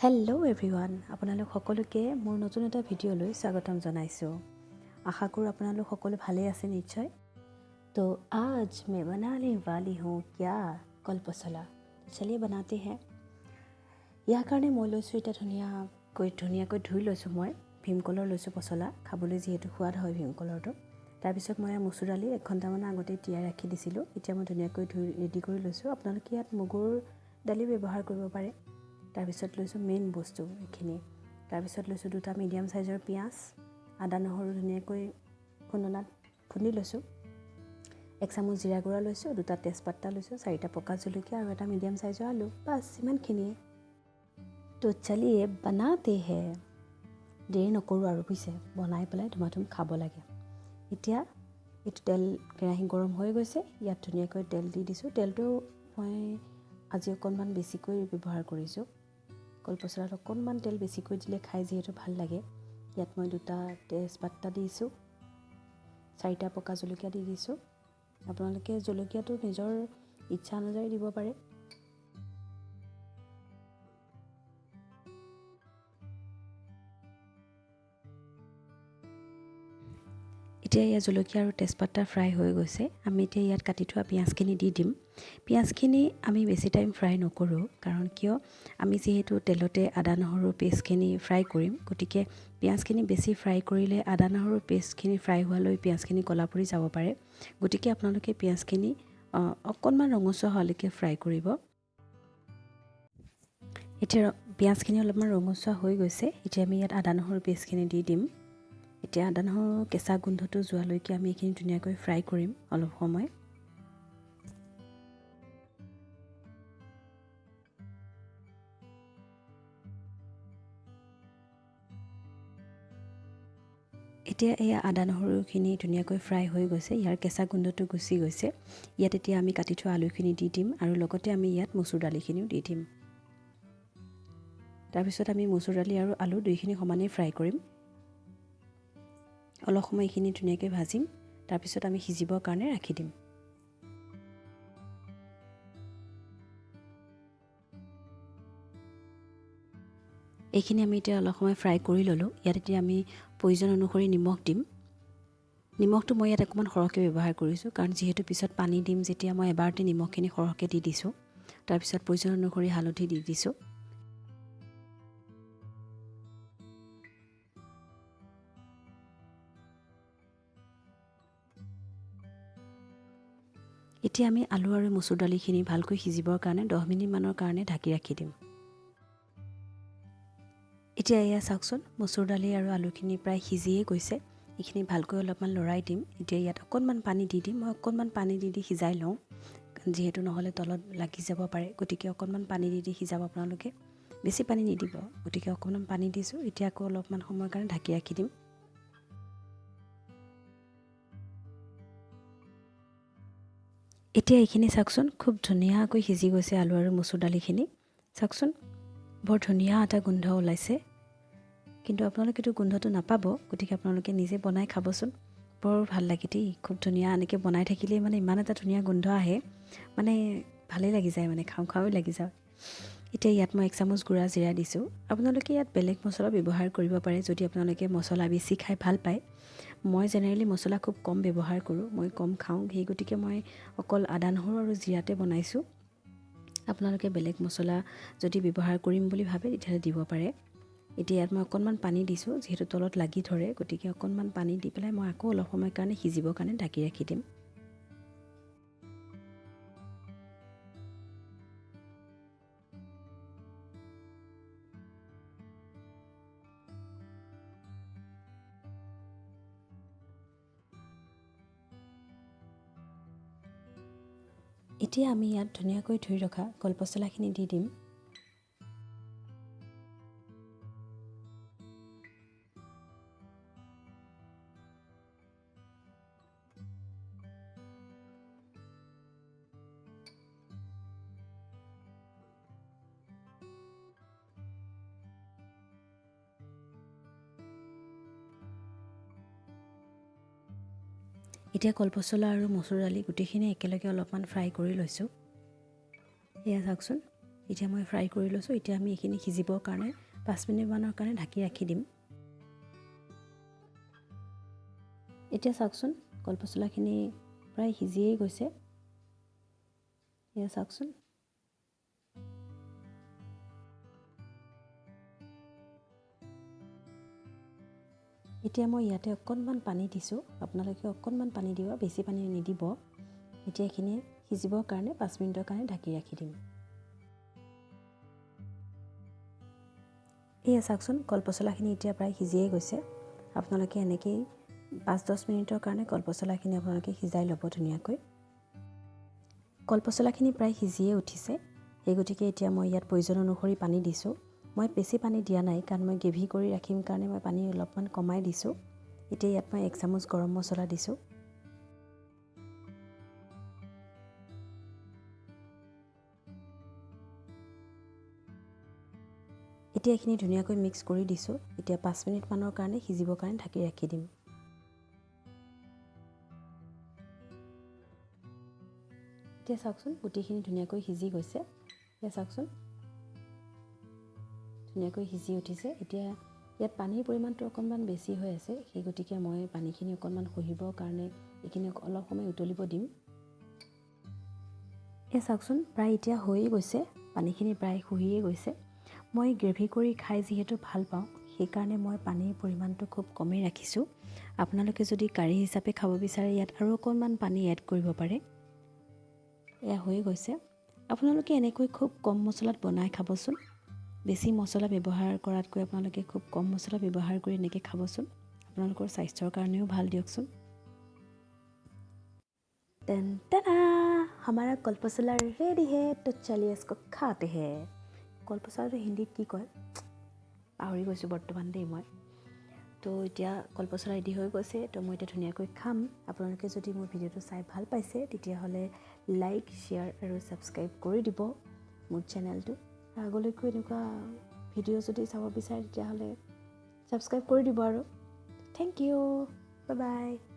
Hello' everyone, আপোনালোক সকলোকে মোৰ নতুন এটা ভিডিঅ'লৈ স্বাগতম জনাইছোঁ। আশা কৰোঁ আপোনালোক সকলো ভালেই আছে নিশ্চয়। तो आज मैं बनाने वाली हूँ क्या? কল পচলা। चलिए बनाते हैं। ইয়াৰ কাৰণে মই লৈছোঁ এতিয়া ধুনীয়াকৈ ধুই লৈছোঁ। মই ভীমকলৰ লৈছোঁ পচলা, খাবলৈ যিহেতু সোৱাদ হয় ভীমকলৰটো। তাৰপিছত মই মচুৰ দালি 1 ঘণ্টামানৰ আগতে তিয়াই ৰাখি দিছিলোঁ। এতিয়া মই ধুনীয়াকৈ ধুই ৰেডি কৰি লৈছোঁ। আপোনালোকে ইয়াত মগুৰ দালিও ব্যৱহাৰ কৰিব পাৰে। তাৰপিছত লৈছোঁ মেইন বস্তু এইখিনি। তাৰপিছত লৈছোঁ দুটা মিডিয়াম চাইজৰ পিঁয়াজ, আদা নহৰু ধুনীয়াকৈ খুন্দনাত খুন্দি লৈছোঁ। 1 চামুচ জিৰা গুড়া লৈছোঁ, দুটা তেজপাত্তা লৈছোঁ, চাৰিটা পকা জলকীয়া আৰু এটা মিডিয়াম চাইজৰ আলু। বাছ, ইমানখিনিয়ে। तो चलिए बनाते हैं। দেৰি নকৰোঁ আৰু বুজিছে, বনাই পেলাই ধুমাধুম খাব লাগে। এতিয়া এইটো তেল কেৰাহী গৰম হৈ গৈছে। ইয়াত ধুনীয়াকৈ তেল দি দিছোঁ। তেলটো মই আজি অকণমান বেছিকৈ ব্যৱহাৰ কৰিছোঁ। কলপচলাত অকণমান তেল বেছিকৈ দিলে খাই যিহেতু ভাল লাগে। ইয়াত মই দুটা তেজপাত্তা দিছোঁ, চাৰিটা পকা জলকীয়া দি দিছোঁ। আপোনালোকে জলকীয়াটো নিজৰ ইচ্ছা অনুযায়ী দিব পাৰে। এতিয়া ইয়াত জলকীয়া আৰু তেজপাত্তা ফ্ৰাই হৈ গৈছে। আমি এতিয়া ইয়াত কাটি থোৱা পিঁয়াজখিনি দি দিম। পিঁয়াজখিনি আমি বেছি টাইম ফ্ৰাই নকৰোঁ। কাৰণ কিয়? আমি যিহেতু তেলতে আদা নহৰু পেষ্টখিনি ফ্ৰাই কৰিম, গতিকে পিঁয়াজখিনি বেছি ফ্ৰাই কৰিলে আদা নহৰু পেষ্টখিনি ফ্ৰাই হোৱালৈ পিঁয়াজখিনি ক'লা পৰি যাব পাৰে। গতিকে আপোনালোকে পিঁয়াজখিনি অকণমান ৰঙচুৱা হোৱালৈকে ফ্ৰাই কৰিব। এতিয়া পিঁয়াজখিনি অলপমান ৰঙচুৱা হৈ গৈছে। এতিয়া আমি ইয়াত আদা নহৰু পেষ্টখিনি দি দিম। এতিয়া আদা নহৰু কেঁচা গোন্ধটো যোৱালৈকে আমি এইখিনি ধুনীয়াকৈ ফ্ৰাই কৰিম অলপ সময়। এতিয়া এই আদা নহৰুখিনি ধুনীয়াকৈ ফ্ৰাই হৈ গৈছে। ইয়াৰ কেঁচা গোন্ধটো গুচি গৈছে। ইয়াত এতিয়া আমি কাটি থোৱা আলুখিনি দি দিম আৰু লগতে আমি ইয়াত মচুৰ দালিখিনিও দি দিম। তাৰপিছত আমি মচুৰ দালি আৰু আলু দুইখিনি সমানেই ফ্ৰাই কৰিম। অলপ সময় এইখিনি ধুনীয়াকৈ ভাজিম। তাৰপিছত আমি সিজিবৰ কাৰণে ৰাখি দিম। এইখিনি আমি এতিয়া অলপ সময় ফ্ৰাই কৰি ল'লোঁ। ইয়াত এতিয়া আমি প্ৰয়োজন অনুসৰি নিমখ দিম। নিমখটো মই ইয়াত অকণমান সৰহকৈ ব্যৱহাৰ কৰিছোঁ, কাৰণ যিহেতু পিছত পানী দিম যেতিয়া মই এবাৰতে নিমখখিনি সৰহকৈ দি দিছোঁ। তাৰপিছত প্ৰয়োজন অনুসৰি হালধি দি দিছোঁ। এতিয়া আমি আলু আৰু মচুৰ দালিখিনি ভালকৈ সিজিবৰ কাৰণে 10 মিনিটমানৰ কাৰণে ঢাকি ৰাখি দিম। এতিয়া এয়া চাওকচোন, মচুৰ দালি আৰু আলুখিনি প্ৰায় সিজিয়ে গৈছে। এইখিনি ভালকৈ অলপমান লৰাই দিম। এতিয়া ইয়াত অকণমান পানী দি দিম। মই অকণমান পানী দি দি সিজাই লওঁ, যিহেতু নহ'লে তলত লাগি যাব পাৰে। গতিকে অকণমান পানী দি দি সিজাব আপোনালোকে, বেছি পানী নিদিব। গতিকে অকণমান পানী দিছোঁ। এতিয়া আকৌ অলপমান সময়ৰ কাৰণে ঢাকি ৰাখি দিম। এতিয়া এইখিনি চাওকচোন, খুব ধুনীয়াকৈ সিজি গৈছে আলু আৰু মচুৰ দালিখিনি। চাওকচোন, বৰ ধুনীয়া এটা গোন্ধ ওলাইছে। কিন্তু আপোনালোকেতো গোন্ধটো নাপাব, গতিকে আপোনালোকে নিজে বনাই খাবচোন। বৰ ভাল লাগে দেই, খুব ধুনীয়া। এনেকৈ বনাই থাকিলেই মানে ইমান এটা ধুনীয়া গোন্ধ আহে, মানে ভালেই লাগি যায়, মানে খাওঁ খাওঁৱেই লাগি যায়। এতিয়া ইয়াত মই 1 চামুচ গুড়া জিৰা দিছোঁ। আপোনালোকে ইয়াত বেলেগ মছলা ব্যৱহাৰ কৰিব পাৰে, যদি আপোনালোকে মছলা বেছি খাই ভাল পায়। মই জেনেৰেলি মছলা খুব কম ব্যৱহাৰ কৰোঁ, মই কম খাওঁ। সেই গতিকে মই অকল আদা নহৰু আৰু জিৰাতে বনাইছোঁ। আপোনালোকে বেলেগ মছলা যদি ব্যৱহাৰ কৰিম বুলি ভাবে, তেতিয়াহ'লে দিব পাৰে। এতিয়া ইয়াত মই অকণমান পানী দিছোঁ, যিহেতু তলত লাগি ধৰে। গতিকে অকণমান পানী দি পেলাই মই আকৌ অলপ সময়ৰ কাৰণে সিজিবৰ কাৰণে ঢাকি ৰাখি দিম। এতিয়া আমি ইয়াত ধুনীয়াকৈ ধুই ৰখা কলপচলাখিনি দি দিম। এতিয়া কলপচলা আৰু মচুৰ দালি গোটেইখিনি একেলগে অলপমান ফ্ৰাই কৰি লৈছোঁ। এয়া চাওকচোন। এতিয়া মই ফ্ৰাই কৰি লৈছোঁ। এতিয়া আমি এইখিনি সিজিবৰ কাৰণে 5 মিনিটমানৰ কাৰণে ঢাকি ৰাখি দিম। এতিয়া চাওকচোন কলপচলাখিনি প্ৰায় সিজিয়েই গৈছে। এয়া চাওকচোন, এতিয়া মই ইয়াতে অকণমান পানী দিছোঁ। আপোনালোকে অকণমান পানী দিব, বেছি পানী নিদিব। এতিয়া এইখিনি সিজিবৰ কাৰণে 5 মিনিটৰ কাৰণে ঢাকি ৰাখি দিম। এয়া চাওকচোন কলপচলাখিনি এতিয়া প্ৰায় সিজিয়েই গৈছে। আপোনালোকে এনেকেই 5-10 মিনিটৰ কাৰণে কলপচলাখিনি আপোনালোকে সিজাই ল'ব ধুনীয়াকৈ। কলপচলাখিনি প্ৰায় সিজিয়ে উঠিছে, সেই গতিকে এতিয়া মই ইয়াত প্ৰয়োজন অনুসৰি পানী দিছোঁ। মই বেছি পানী দিয়া নাই, কাৰণ মই গ্ৰেভি কৰি ৰাখিম কাৰণে মই পানী অলপমান কমাই দিছোঁ। এতিয়া ইয়াত মই 1 চামুচ গৰম মছলা দিছোঁ। এতিয়া এইখিনি ধুনীয়াকৈ মিক্স কৰি দিছোঁ। এতিয়া 5 মিনিটমানৰ কাৰণে সিজিবৰ কাৰণে ঢাকি ৰাখি দিম। এতিয়া চাওকচোন গোটেইখিনি ধুনীয়াকৈ সিজি গৈছে। এতিয়া চাওকচোন ধুনীয়াকৈ সিজি উঠিছে। এতিয়া ইয়াত পানীৰ পৰিমাণটো অকণমান বেছি হৈ আছে, সেই গতিকে মই পানীখিনি অকণমান শুহিবৰ কাৰণে এইখিনি অলপ সময় উতলিব দিম। এয়া চাওকচোন প্ৰায় এতিয়া হৈয়ে গৈছে, পানীখিনি প্ৰায় শুহিয়ে গৈছে। মই গ্ৰেভি কৰি খাই যিহেতু ভাল পাওঁ, সেইকাৰণে মই পানীৰ পৰিমাণটো খুব কমেই ৰাখিছোঁ। আপোনালোকে যদি কাৰী হিচাপে খাব বিচাৰে ইয়াত আৰু অকণমান পানী এড কৰিব পাৰে। এয়া হৈয়ে গৈছে। আপোনালোকে এনেকৈ খুব কম মছলাত বনাই খাবচোন। বেছি মছলা ব্যৱহাৰ কৰাতকৈ আপোনালোকে খুব কম মছলা ব্যৱহাৰ কৰি এনেকৈ খাবচোন, আপোনালোকৰ স্বাস্থ্যৰ কাৰণেও ভাল দিয়কচোন। টেন টেনা, हमारा কলপচলা ৰেডি হে, তো চলিয়ে इसको খাতে হে। কলপচলাটো হিন্দীত কি কয় পাহৰি গৈছোঁ বৰ্তমান দেই মই। তো এতিয়া কলপচলা ৰেডি হৈ গৈছে, তো মই এতিয়া ধুনীয়াকৈ খাম। আপোনালোকে যদি মোৰ ভিডিঅ'টো চাই ভাল পাইছে তেতিয়াহ'লে লাইক, শ্বেয়াৰ আৰু ছাবস্ক্ৰাইব কৰি দিব মোৰ চেনেলটো। আগলৈকো এনেকুৱা ভিডিঅ' যদি চাব বিচাৰে তেতিয়াহ'লে ছাবস্ক্ৰাইব কৰি দিব আৰু। Thank you, bye bye.